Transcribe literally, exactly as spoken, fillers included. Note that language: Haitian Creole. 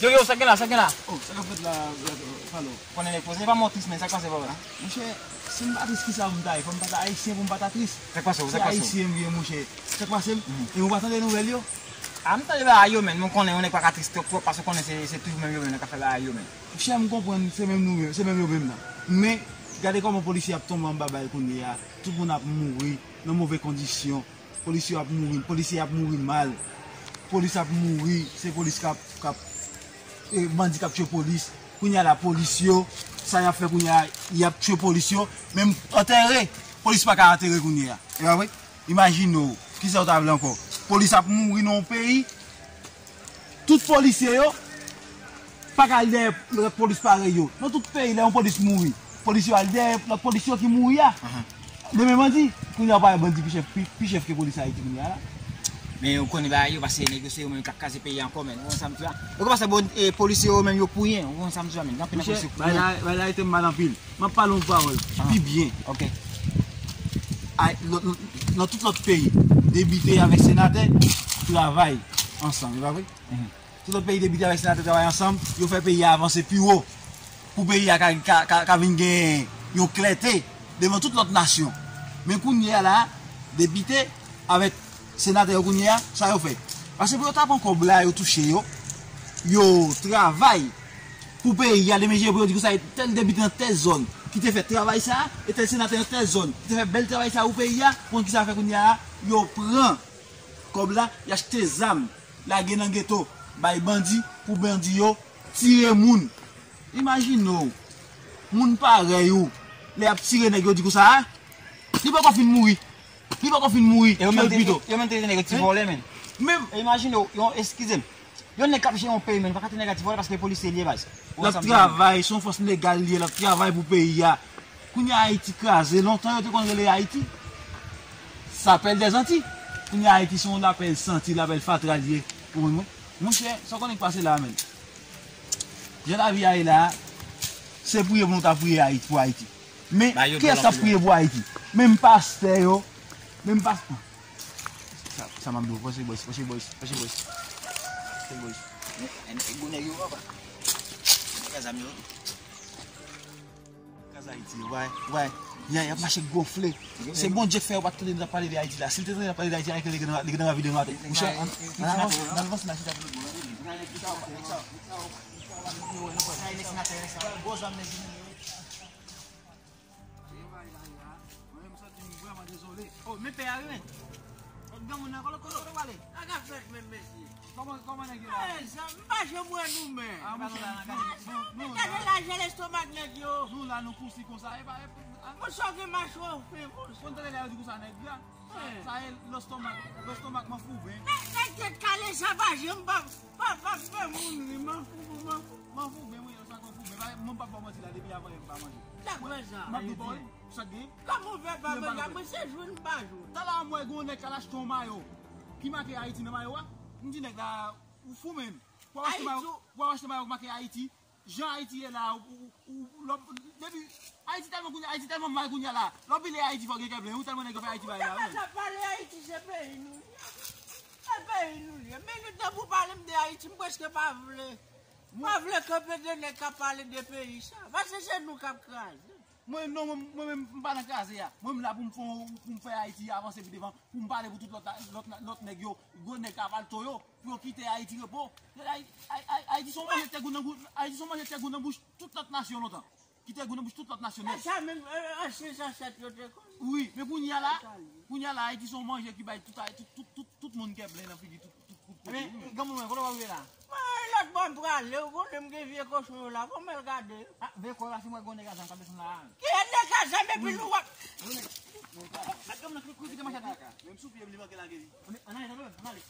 Yo, yo, sa gen la, sa gen la? Oh, sa k ap fèt la, la, Falo? Konnen nèg poze, pa mò tris, men sa k pase, papa? Monchè, si m pa tris, ki sa pou m ta ye? Fò m pa ta ayisyen pou m pa ta tris. Sa k pase, sa k pase? Se ayisyen m ye, monchè. Sa k pase m? E ou pa tande nouvèl yo? A, m tande bagay yo, men. Mwen konnen yon nèg pa ka tris twòp, twòp, paske konnen se, se toujou menm yo menm nan k ap fè bagay yo, men. Monchè, m konprann, se menm nou menm, se menm yo menm nan. Men, gade kòman polisye ap tonbe anba bal kounye a. Tout moun ap mouri nan move kondisyon. Polisye ap mouri, polisye ap mouri mal. Polis ap mouri, se polis k ap, k ap, e, bandi k ap tchwe polis. Kounye a la, polis yo, sa y ap fè kounye a, y ap tchwe polis yo. Menm antere, polis pa ka antere kounye a. E pa vre? Imajine w, kisa w ta vle ankò? Polis ap mouri nan yon peyi, tout polisye yo pa ka al dèyè lòt polis parèy yo. Nan tout peyi, lè yon polis mouri, polis yo al dèyè lòt polis yo ki mouri a. Demen bandi, kounye a w pa wè bandi pi chèf, pi, pi chèf ke polis Ayiti kounye a la. Men ou konnen bagay yo, paske nèg yo se yo menm k ap kraze peyi a ankò, men. Ou konn sa m di a? Yo kòmanse bon, e, polisye yo menm yo pou yen. Ou konn sa m di a, men. Gen anpil nan polisye pou yen. Bagay la, bagay la rete m mal anpil. M ap pale yon pawòl pi byen. Ok. Ay, nan, nan, nan tout lòt peyi, depite avèk senatè travay ansanm, e pa vre? Tout lòt peyi, depite avèk senatè travay ansanm, yo fè peyi a avanse pi wo. Pou peyi a ka, ka, ka, ka vin gen yon klète devan tout lòt nasyon. Men kounye a la, depite avèk senatè yo kounye a, sa yo fè? Paske pou yo ta pran kòb la, yo touche yo, yo travay pou peyi a, demen jere pou yo di konsa, e tèl depite nan tèl zòn ki te fè travay sa a, e tèl senatè nan tèl zòn ki te fè bèl travay sa a pou peyi a, konn ki sa fè kounye a, yo pran kòb la, y achte zam, lage nan geto, bay bandi, pou bandi yo tire moun. Imajine w, moun parèy ou, lè y ap tire nèg yo di konsa a, li poko fin mouri. Li poko fin mouri. E yo menm te, yo menm te nèg yo ti vòlè, men. Menm. E imajine w, yon, eskize m. Yon nèg k ap jere yon peyi, men, pa ka te nèg a ti vòlè paske polisye li ye baz. L ap travay, se yon fòs legal li ye, l ap travay pou peyi a. Kounye a Ayiti kraze, lontan yo te konn rele Ayiti Sapèl dèzanti. Kounye a Ayiti se yon lapèl santi, lapèl fatra li ye. Ou konprann mwen? Monchè, sa w konnen k pase la a, menm? Jan lavi a ye la a, se priye pou nou ta priye Ayiti, pou Ayiti. Men, kiyès k ap priye pou Ayiti? Menm pastè yo, menm pastè. Sa, sa m ap di w, panche bòs, panche bòs, panche bòs. Panche bòs. E, e, e, gwo nèg yo, papa. Nèg a zam yo. Kaz Ayiti, wè, wè. Y a, y ap mache gonfle. Se Bondye k fè yo pa t tande nou t ap pale de Ayiti la. Si l te tande n ap pale de Ayiti la, li te gentan, li gentan nan videyo nou atè. Monchè, ann, ann avanse, ann avanse, n a chita sou lòt bò. Gwo zam nèg yo. Mwen menm santi m vrèman dezole. Oh, men pè a wi, men. Lòt granmoun nan, kote, kote, kote w ale? Sa k ap fèt menm, mesye? Kòman, kòman nèg yo la? Eh, sa, m pa janm wè nou, men. Ah, monchè, nou, nou, nou, nou, men gade lajè lestomak nèg yo. Nou la, nou pousi konsa. E pa, e pa, ah. Monchè, w gen mache w fen, monchè. Konn tande lè yo di konsa, nèg la. Sa e lestomak, lestomak manfouben. Nèg, nèg tèt kale sa pa janm pa, pa, pa fè moun ri, manfouben, manfouben. Manfouben, wi, lestomak manfouben. Pa, mwen p ap ba w manti la, depi avan yè m pa manje. Sa k fè sa? M ap di w pa w, sa k gen? Kòman w fè pa manje? Mwen se jwenn m pa jwenn. Talè a m wè gen yon nèg k al achte yon mayo ki make Ayiti nan mayo a. M di nèg la, ou fou menm. Pou w achte mayo, pou w achte mayo k make Ayiti. Jan Ayiti ye la, ou, ou, ou, lè w, depi, Ayiti tèlman kounye, Ayiti tèlman mal kounye a la. Lè w pile Ayiti, fò w gen kè plen, wi, tèlman nèg yo fè Ayiti bay la, wi. Ou ta pale Ayiti, se peyi nou ye. Se peyi nou ye. Minit nan pou pale m de Ayiti, m prèske pa vle. Pa vle kanpe de nèg k ap pale de peyi sa. Paske se nou k ap kraze. Mwen, non, mwen, mwen menm, m pa nan kraze a. Mwen, m la pou m fè, pou m fè Ayiti avanse pi devan, pou m pale pou tout lòt, lòt, lòt nèg yo, gwo nèg k ap al to yo. Pou yo kite Ayiti repo. Ay-, Ay-, Ay-, Ayiti se yon manje te gou nan bouch, Ayiti se yon manje te gou nan bouch tout lòt nasyon lontan. Ki te gou nan bouch tout lòt nasyon nèt. E sa menm, e, ansyen zansèt yo te konn. Wi, men kounye a la, kounye a la, Ayiti se yon manje ki bay tout, tout, tout, tout, tout moun kè plen nan figi tout, tout, tout kote. Men, granmoun mwen, kote w ap ye la? Mwen, lòt bò m prale, ou konnen m gen vye kochon yo la, fò m al gade. Ah, vye kò la, si mwen gwo nèg a zam k ap desann la. Ki nèg a zam epi nou wè. Mèt granmoun nan ki kite manchèt li. Menm sou pye m, li manke lage li. Ann ale, ann ale, ann ale.